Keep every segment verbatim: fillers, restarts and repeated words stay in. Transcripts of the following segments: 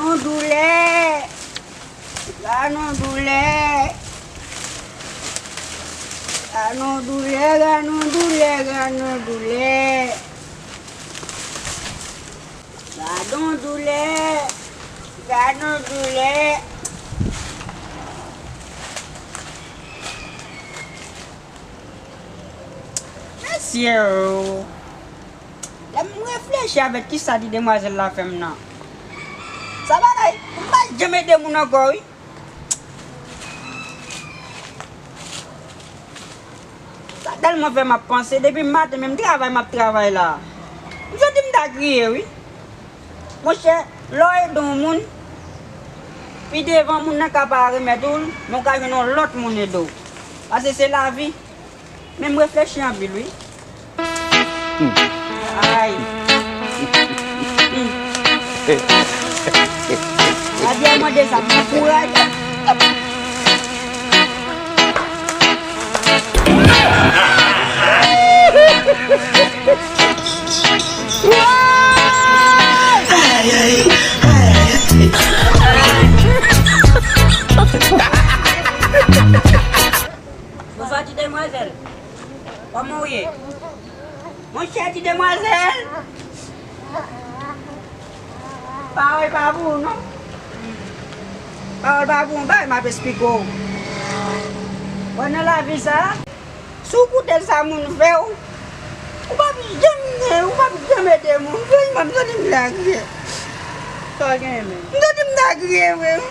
Gadon doulè, gadon doulè, gadon doulè, gadon doulè, gadon doulè. Gadon doulè, gadon doulè. Mesye o. Lè m reflechi avèk kisa ti demwazèl la fè m nan. Sa bagay, m pa janm ede moun ankò wi. Sa tèlman fè m ap panse, depi maten menm travay m ap travay la. M santi m ta kriye wi. Monchè, lè w ede yon moun, pi devan moun nan ka pa remèt ou l, men w ka jwenn yon lòt moun ede w. Paske se lavi. Men m reflechi anpil wi. Ay. Lavi a mande sa, pran kouraj. Bonswa ti demwazèl. Kòman w ye? Monchè ti demwazèl. Pawòl pa pou ou non. Pawòl pa pou ou, bagay m ap esplike w. Bon, nan lavi sa, si w koute sa moun fè w, ou p ap janm gen, ou p ap janm ede moun. Franchman, m santi m ta kriye. Sa w genyen menm? M santi m ta kriye vre wi.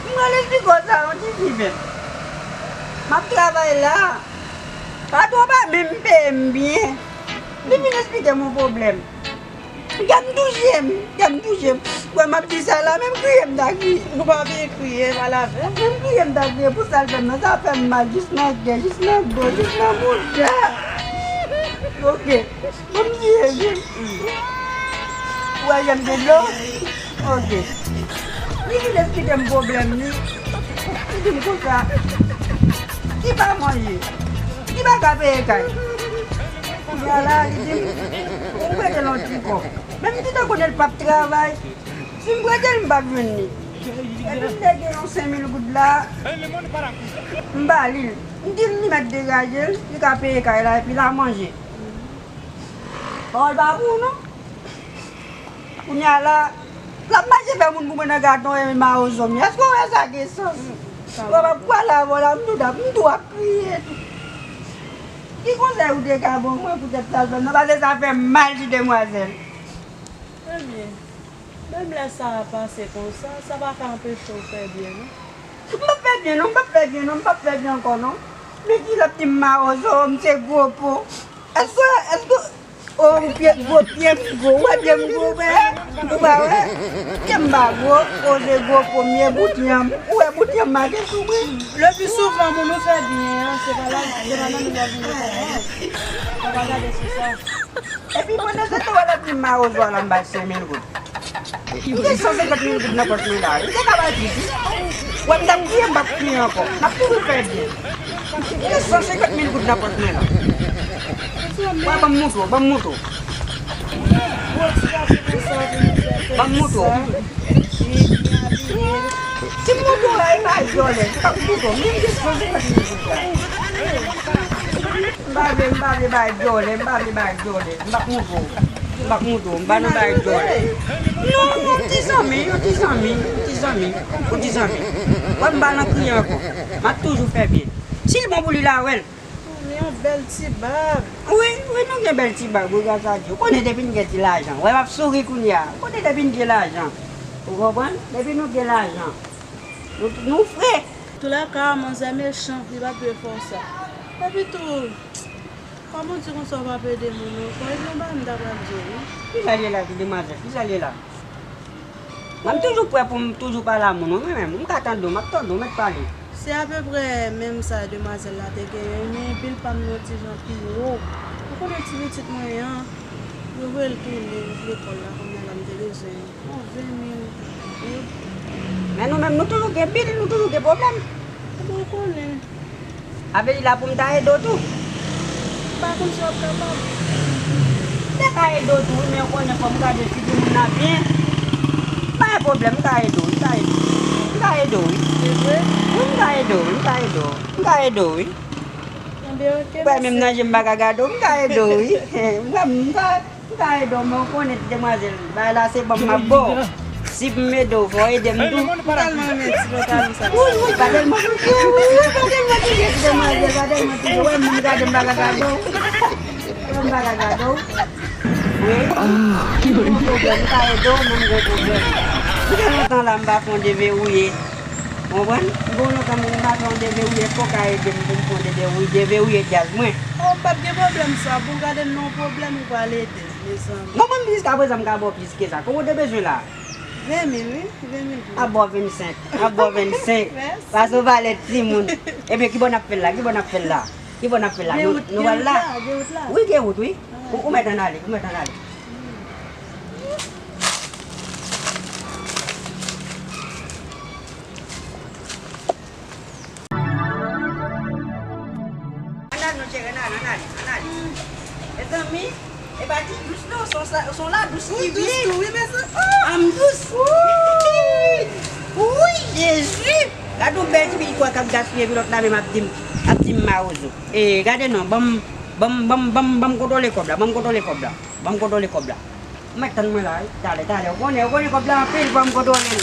M pral esplike w sa yon ti pifè. M ap travay la. Patwon pa menm peye m byen. Li vin esplike m yon pwoblèm. Kè m touche m, kè m touche m. Wè m ap di sa la, menm kriye m ta kriye. Nou pa vle kriye, pa lapenn. Menm kriye m ta kriye pou sa l fè m nan. Sa fè m mal jis nan kè, jis nan do, jis nan bouda. Ok. Bon, m kriye vre. Ou wè jan m gen dlo? Ok. Li vin esplike m pwoblèm li. Li di m konsa, li pa manje, li pa ka peye kay. Kounye a la, li di m, ou prete l yon ti kòb. Men m gentan konnen l p ap travay. Si m prete l, m p ap jwenn li. Epi m te gen yon senk mil goud la, m ba li l. M di l li mèt degaje l, li ka peye kay la, epi l a manje. Pawòl pa pou ou non. Kounye a la, l ap mache fè moun pou mwen nan gadon e mawozo m. Èske w wè sa gen sans? Wè m ap pale avè w la, m tou ap, m tou ap kriye tou. Ki konsèy ou te ka ban mwen poutèt sa l fè m nan? Paske sa fè m mal ti demwazèl. Ebyen, menm lè sa a pase konsa, sa pa ka anpeche w fè byen non. M p ap fè byen non, m p ap fè byen non, m p ap fè byen ankò non. Men ki l ap di m mawozo, m se gwo po. Èske, èske, o, ou pye gwo, pye m gwo, ou wè pye m gwo, ou wè, ou pa wè? Pye m pa gwo, o, se gwo po m ye, bout yanm, ou wè bout yanm make sou mwen. Le pi souvan, moun ou fè byen an, se pa la, se pa nan nou w ap vin fè byen. Ou pa gade sou sa. Epi pandan se tan w al ap di m mawozo a la m bay senk mil goud. M gen san senkant mil goud nan pòch mwen la wi. M te ka bay plis wi. Wè m t ap kriye, m p ap kriye ankò. M ap toujou fè byen. M gen san senkant mil goud nan pòch mwen la. Wè ban m moutre w, ban m moutre w. Ban m moutre w. Si m moutre w la, e pa vyole, m p ap moutre w. Men m gen san senkant mil goud la. M pa vle, m pa vle bay vyole, m pa vle bay vyole. M p ap moutre w. M p ap moutre w. M pa nan bay vyole. Non, non, ti zanmi, yon ti zanmi, yon ti zanmi, yon ti zanmi. Wè m pa nan kriye ankò. M ap toujou fè byen. Si l bon pou li la, wè l. Yon bèl ti bab. Wi, wi, nou gen bèl ti bab, wi, gras a Dye. Ou konnen depi n gen ti lajan. Wè, m ap souri kounye a. Ou konnen depi n gen lajan. Ou konprann? Depi nou gen lajan. Nou, nou fre. Toulèka, manzè mechan, li pa t dwe fè w sa. Epi tou, kòman w di konsa w p ap ede moun ankò? Epi yon bagay m ta pral di w, wi. Kisa l ye la, ti demwazèl? Kisa l ye la? Mwen, m toujou prè pou m toujou pale a moun, wi, mwen menm. M ka tande w, m ap tande w, mèt pale. Se apeprè menm sa demwazèl la te genyen, men bil pa m nan ti jan pi wo. Ou konnen ti pitit mwen an, yo voye l tounen lekòl la, kounye a la m te bezwen yon ven mil goud. Men nou menm, nou toujou gen bil, nou toujou gen pwoblèm. Ebyen, ou konnen. Sa vle di la pou m ta ede w tou? M pa konn si w ap kapab. M te ka ede w tou, wi, men ou konnen fò m gade figi moun nan byen. Pa gen pwoblèm, m ka ede w, m ka ede w. M ka ede w, wi. Se vre? Wi, m ka ede w, m ka ede w. M ka ede w, wi. Enben, oke, mèsi. Wè, menm nan je m pa ka gade w, m ka ede w, wi. M ka, m ka, m ka ede w, men w konnen ti demwazèl, bagay la se ban m m ap ba w. Si pou m ede w, fò w ede m tou. M tèlman renmen ti pantalon sa. Wi, wi, pa tèlman, wi, pa tèlman ti demwazèl, pa tèlman ti, wè, m gade m pa ka gade w. Wè, m pa ka gade w. Wi. Gon pwoblèm, m ka ede w, men m gon pwoblèm. M gen lontan la, m pa fè yon deverouye. Ou konprann? M gon lontan, m pa fè yon deverouye, èske w ka ede m pou m fè yon deverouye, deverouye djaz mwen? Oh, m p ap gen pwoblèm sa, bon, gade m nan yon pwoblèm ou pral ede m, mezanmi. Non, mwen, jiskaprezan, m ka ba w plis ke sa. Konbyen w te bezwen la? Ven mil, wi, ven mil goud. M ap ba w vennsenk, m ap ba w vennsenk. Mèsi. Paske w valè timoun. Ebyen, ki bò n ap fè l la? Ki bò n ap fè l la? Ki bò n ap fè l la? Nou, nou pral la? Gen wout la, gen wout la. Wi, gen wout, wi. Ou, ou mèt ann ale, ou mèt ann ale. Ann ale non, cheri, ann ale, ann ale, ann ale. Mezanmi, e pa ti dous non, son sa, son la dous ki vye. Ou dous tou, wi, mezanmi. Oh! An m dous. Wi, Jezi! Gade yon bèl ti pitit kwè k ap gaspiye, epi lòt la menm ap di m, ap di m mawozo. E, gade non, ban m, ban m, ban m, ban m, ban m kontwole kòb la, ban m kontwole kòb la, ban m kontwole kòb la. Ou mèt tann mwen la, wi. Talè, talè. Ou konnen, ou konnen kòb la anpil, fò m kontwole l.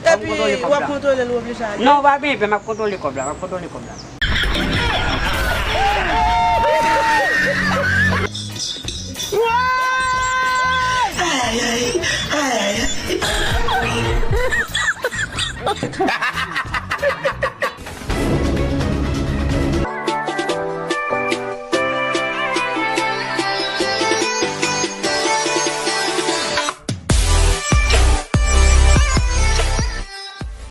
Fò m kontwole kòb la. Epi, w ap kontwole l, ou oblije ale? Non, pa gen pè, m ap kontwole kòb la, m ap kontwole kòb la. Ay, ay, ay.